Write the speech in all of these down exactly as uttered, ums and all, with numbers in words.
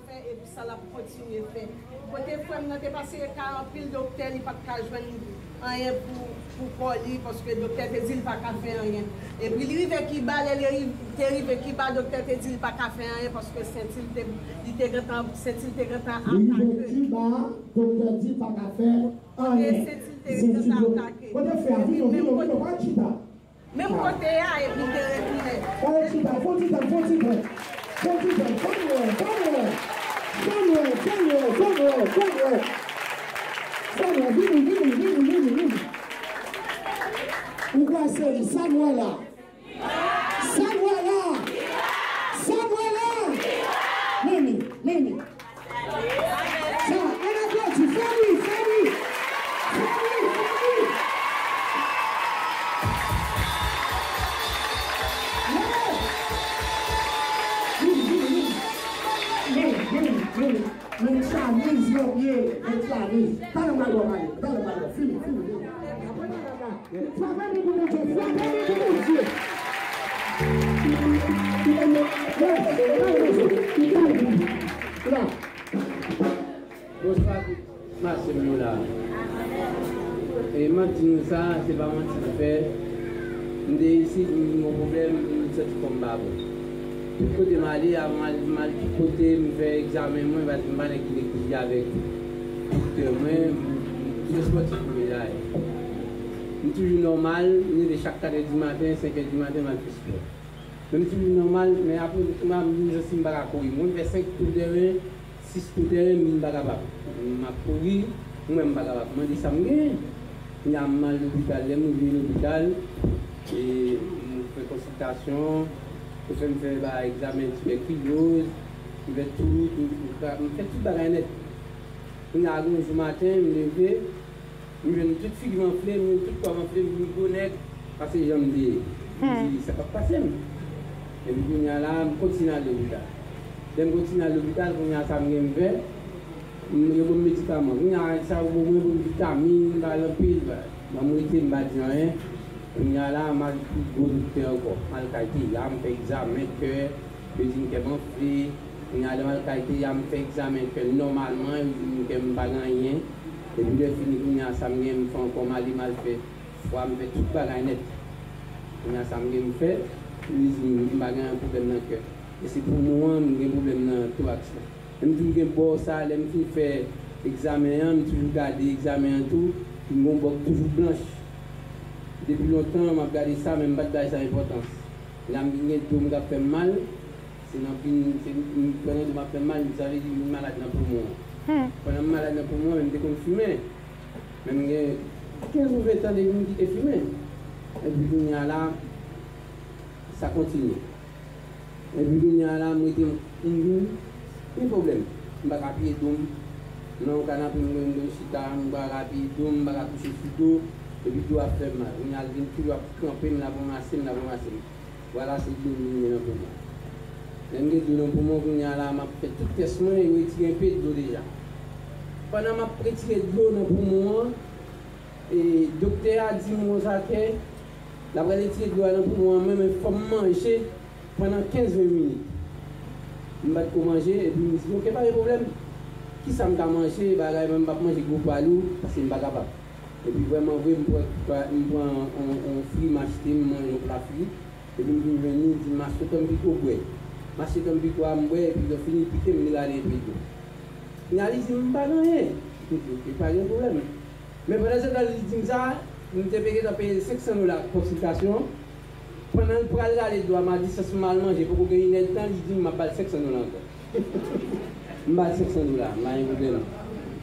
Fè, epi sa l ap kontinye fè. Kote frè m nan te pase, e ka anpil doktè, li pa t ka jwenn anyen pou, pou kò li, paske doktè te di l pa ka fè anyen. Epi li rive Kiba, lè li ri- te rive Kiba, doktè te di l pa ka fè anyen, paske senti l te, li te gentan, senti l te gentan atake. Li rive Kiba, doktè di l pa ka fè anyen. Kote senti l te gentan atake. Kote frè a? Vini, vini, vini, pa chita. Menm kote a, epi l te retounen. Fò ti tan, fò ti tan, fò ti tan. Fò ti tan, fò nou wè, fò nou wè. Fò nou wè, fò nou wè, fò nou wè, fò nou wè. Fò nou wè, vini, vini, vini, vini, vini. Ou kwè se li, sa nou wè la. Sa nou wè la. Sa nou wè la. Vini, vini. Sa, ann aplodi, fè bri, fè bri. Fè bri, fè bri. Yeah. Vini, vini, vini. Vini, vini, vini. Men chamiz yo byen, men chamiz. Talè m pral wè, talè m pral wè. Fini, fini, fini. Frape men pou Bondye, frape men pou Bondye. Yes, yes, yes. La. Bonswa tout mache m yo la. E m ap di nou sa, se pa manti m fè. M te isit, m gen yon pwoblèm, m santi kò m pa bon. Tout kote m ale, avan m al, m al tout kote, m fè egzamen mwen, paske m pa nan klinik ki avèk doktè mwen, m, m, m toujou spòtif pou medal. M toujou nòmal, m leve chak kat è di maten, senk è di maten, m al fè spò. Men m toujou nòmal, men apre, m ap vin santi m pa ka kouri. Mwen fè senk tou tèren, sis tou tèren, m vin pa kapab. M ap kouri, m wè m pa kapab. M mande sa m gen. Kounye a m al lopital, lè m rive lopital, e m fè konsiltasyon, yo fè m fè ba egzamen tibèkiloz, m fè tout, m, m, m fè tout bagay nèt. Kounye a, gen yon jou maten, m leve, m jwenn tout figi m anfle, m jwenn tout kò m anfle, m vin gwo nèg, pase jan m te ye. M di, sa p ap pase m. Epi kounye a la, m kontinye al lopital. Lè m kontinye al lopital, kounye a sa m gen m fè, m, yo ban m medikaman. Kounye a, sa yo ban mwen, ban m vitamin, m pa al anpil, ba, ban m rete, m pa di anyen. Kounye a la, m al pi gwo doktè ankò. M al kay T A, m fè egzamen kè, yo di m kè m anfle. Kounye a, lè m al kay T A, m fè egzamen kè nòmalman, yo di m kè m pa gen anyen. Epi lè fini, kounye a, sa m gen m fè ankò, m ale, m al fè fwa, m fè tout bagay nèt. Kounye a, sa m gen m fè, yo di m m pa gen pwoblèm nan kè. E se poumon an, m gen pwoblèm nan toraks lan. Men m toujou gen bò sa, lè m fin fè egzamen an, m toujou gade egzamen an tou, m gen yon bò k toujou blanch. Depi lontan, m ap gade sa, men m pa t bay sa enpòtans. La m vin gen do m k ap fè m mal, se nan vin, se m pran nan do m ap fè m mal, sa vle di m vin malad nan poumon an. Pandan m malad nan poumon an, men m te konn fimen. Men m gen kenz ou ven tan depi m kite fimen. Epi kounye a la, sa kontinye. Epi kounye a la, m rete m, m vin gen pwoblèm. M pa ka piye do m. Nan yon kanape, m gen, m gen chita, m pa ka piye do m, m pa ka kouche sou do. Epi do a ap fè m mal. Kounye a l vin toujou ap kanpe m, l ap ranmase m, l ap ranmase m. Vwala, se dlo m vin gen nan poumon. Lè m gen dlo nan poumon, kounye a la, m ap fè tout tès mwen, yo retire enpe dlo deja. Pandan m ap retire dlo nan poumon an, e, doktè a di m konsa ke l ap retire dlo a nan poumon an mwen, men fò m manje pandan kenz ven minit. M pa t ko manje, epi m di, oke, pa gen pwoblèm. Kisa m ka manje? Bagay mwen, m p ap manje gwo pwa lou, paske m pa kapab. Epi vrèman vre, m pran, m pran yon, yon fri, m achte, m manje yon pla fri. Epi m vin jwenn li, li di m achte tanpiko bwè. M achte tanpiko a, m bwè, epi lè fini, li pike m, li rale enpe dlo. Kounye a, li di m pa gen anyen. M di, oke, pa gen pwoblèm. Men pandan se tan, li di m sa, m te pe gentan peye l senk san dola konsiltasyon. Pandan l pral rale dlo a, m a distans m al manje, poko gen inèdtan, li di m m ap ba l senk san dola ankò. M ba l senk san dola, m pa gen pwoblèm.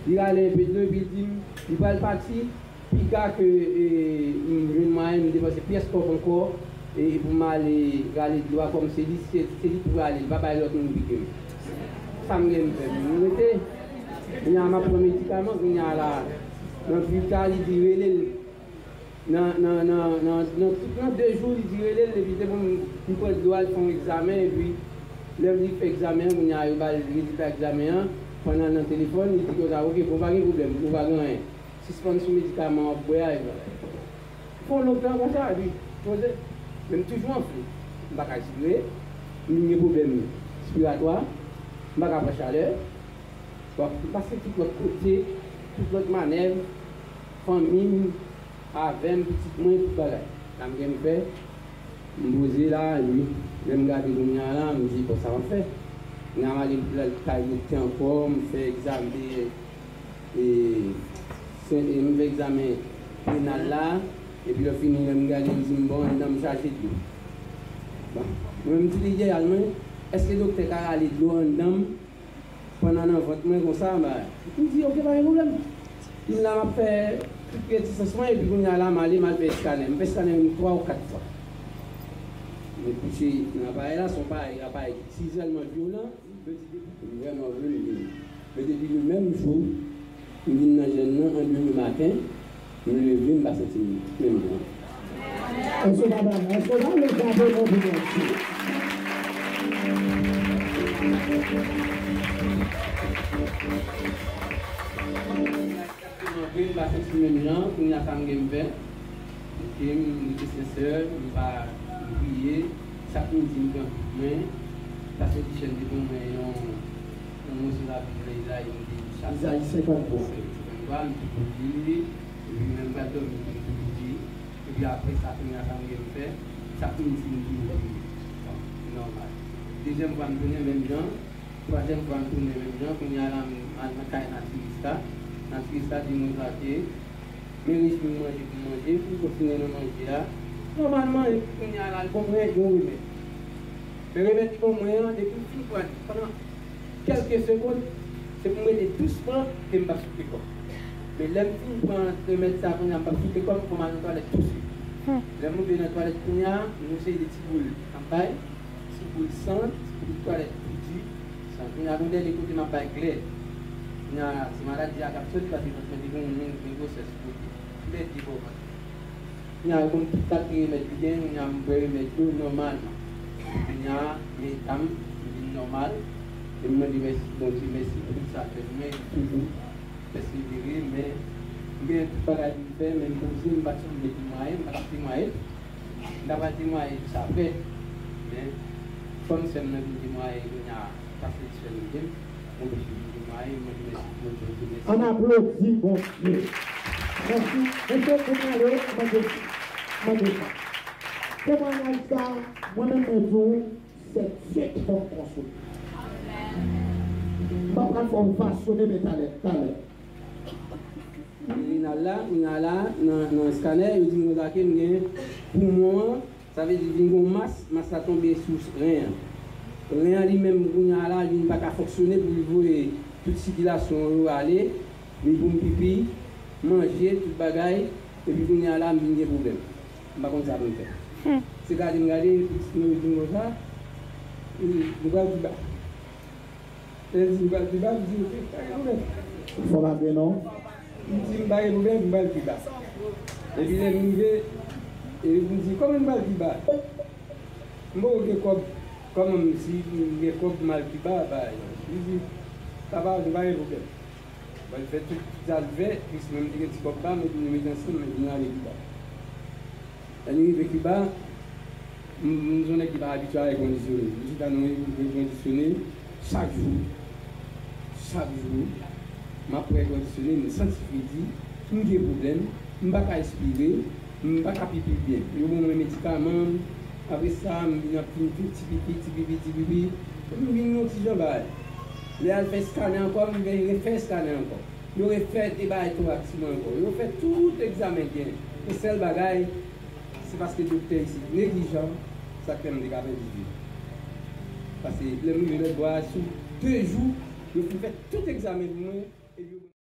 Li rale enpe dlo, epi li di m, li pral pati, piga ke, e, m jwenn mwayen m depanse pyès kòb ankò, e, pou m ale rale dlo a, kòm se li, se, se li pou rale, li pa bay lòt moun pike m. Sa m gen m fè, m rete. Kounye a m ap pran medikaman, kounye a la, nan pita, li di rele l. Nan, nan, nan, nan, nan, tout nan de jou, li di rele l, epi se pou m, m pran dlo a, l fè yon egzamen, epi lè li fè egzamen an, kounye a, yo ba l rezilta egzamen an, pandan l nan telefòn, li di konsa, oke, bon, pa gen pwoblèm, ou pa gen anyen. Sispann sou medikaman w ap bwè a, epi bagay. Fè yon lontan konsa, epi poze, men m toujou anfle. M pa ka respire, m gen pwoblèm respiratwa, M pa ka pran chalè. Bon, m pase tout lòt kote, tout lòt manèv, fanmi m, avè m, pitit mwen, tout bagay. Sa m gen m fè, m poze la, epi lè m gade kounye a la, m di, bon, sa m ap fè? Kounye a m ale kay doktè ankò, m fè egzamen, e, se, e, m fè egzamen renal la, epi lè fini, lè m gade, yo di m, bon, anndan m chaje dlo. Bon, mwen, m di lideyal mwen, èske doktè ka rale dlo anndan m? Pandan nan vant mwen konsa, m di, oke, pa gen pwoblèm. Vin la, m ap fè tout retisans mwen, epi kounye a la, m ale, m al fè eskanè. M fè eskanè yon twa ou kat fwa. Men kouche nan aparèy la, se yon aparèy, aparèy ki tèlman vyolan, yo di depi, m vrèman vle m vini. Men depi le menm jou, m vin nan jèn nan, an demen maten, m leve, m pa santi m menm jan. Èske w pa, èske w pa leve frape men pou Bondye? Mwen pa santi menm jan, kounye a sa m gen m fè. Oke, m rete sensè, m pa, m priye. Chak midi m pran Bib mwen. Pastè Duchesne te ban mwen yon, yon moso Labib nan Izayi, m te li chak Izayi senkanntwa. Senkanntwa, m te toujou li. Epi lè m pral dòmi, m te toujou li. Epi apre sa, kounye a sa m gen m fè. Chak midi m toujou li. Bon, nòmal. Dezyèm fwa m tounen menm jan. Twazyèm fwa m tounen menm jan, kounye a la m al nan kay natirist la. Natirist la di mwen sa ke men rejim manje pou m manje, pou m kontinye nan manje a. Nòmalman, epi kounye a la, l ban mwen yon remèd. Men remèd li ban mwen an, depi m fin pran li, pandan kèlke segonn, se pou m rete dousman e m p ap soute kò m. Men lè m fin pran remèd sa a, kounye a m p ap soute kò m, fò m al nan twalèt touswit. Lè m rive nan twalèt kounye a, m yon seri de ti boul m ap bay. Ti boul san, ti boul twalèt pou di san. Kounye a, gon dènye kote m ap bay glè. Kounye a, se maladi a k ap soti paske vant mwen te gen yon, yon gwosès pou lè de bò vant. Kounye a, konn tout kalite remèd li gen, kounye a, m bwè remèd yo nòmalman. Kounye a, men eta m, m vin nòmal. E m mande mèsi Bondye, mèsi pou tout sa l fè pou mwen, li toujou pèsevere, men m gen tout bagay pou m fè, men m poze, m pa t janm vle temwaye, m pa t ap temwaye. M ta pral temwaye jis apre, men kòm sè m nan vin temwaye kounye a, pastè Duchesne vin, m oblije vin temwaye, m mande mèsi pou mwen, Bondye, mèsi. Ann aplodi Bondye. Mèsi. Mesye, kounye a, mande, mande sa. Temwayaj sa, mwen menm, mwen di w, se Dye ki fè m konsole. M pa pral fè w va sone, men talè, talè. Renal la, kounye a la, nan, nan eskanè, yo di m konsa ke m gen poumon an, sa vle di vin gen yon mas, mas la tonbe sou ren an. Ren an li menm, kounye a la, li pa ka fonksyone pou li voye tout sikilasyon yo ale, ni pou m pipi, manje, tout bagay, epi kounye a la, m vin gen pwoblèm. M pa konn sa pou m fè. Se gade m gade, pitit mwen yo di m konsa, nou pral pi ba. Lè l di m pral pi ba, m di, oke, pa gen pwoblèm. Fò m ap gen non. M di, m pa gen pwoblèm, m pral pi ba. Epi lè m rive, e m di, kòman m pral pi ba? M poko gen kòb, kòman m, si m gen kòb m al pi ba, bay. Li di, papa, nou pa gen pwoblèm. Bon, li fè tout, tout sa l fè, plis mwen m te gen ti kòb pa m, epi nou mete ansanm, epi nou ale pi ba. Lè nou rive Kiba, m, m se yon nèg ki pa abitye a èkondisyone. M chita nan yon èkondisyone chak jou. Chak jou, m ap pran èkondisyone, m santi fredi, m gen pwoblèm, m pa ka respire, m pa ka pipi byen. Yo ban mwen medikaman, apre sa, m vin ap vin fè ti pipi, ti pipi, ti pipi. Epi m vin yon ti jan bagay. Lè al fè eskanè ankò, m vin refè eskanè ankò. Yo refè te bay toraks mwen ankò. Yo fè tout egzamen byen. Men sèl bagay, se paske doktè isit neglijan, sa k fè m te ka pèdi vi. Paske lè m rive lòtbò a, sou de jou, yo fin fè tout egzamen pou mwen, epi yo